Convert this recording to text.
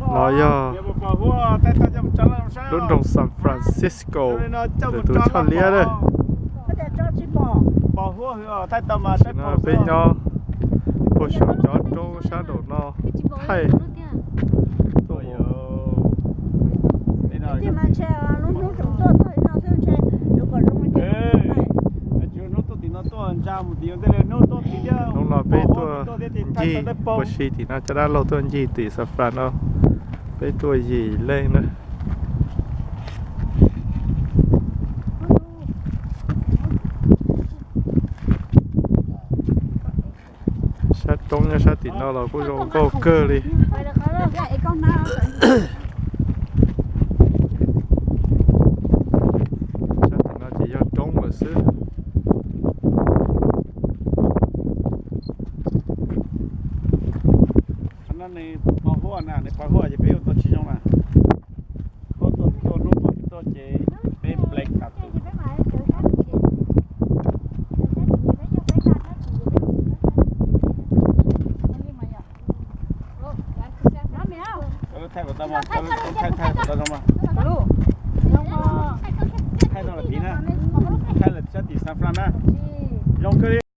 No yog lub nroog San Francisco, tus choj liab lawm. Tam sim no peb nyob puag saum cov roob sab nraum no thaij tuaj mus. Hnub no peb tuaj ncig ua si tim no, cov dab laug tuaj ncig tim San Fran no, peb tuaj yim leej na. Sab roob nyob sab tim no los kuj zoo nkauj kawg li. Sab tim no ces yog roob lawm xwb. Qhov no nws pos huaj na, nws pos huaj ces peb yuav tau tsis zoo na. Huaj tuaj tuaj hnub tuaj tuaj ces peb pleev tas tus. Thaij kom tau, thaij kom tau zoo mas. Thaij no lawm tid na. Thaij lawm sab tim San Fran na. Zoo kawg li.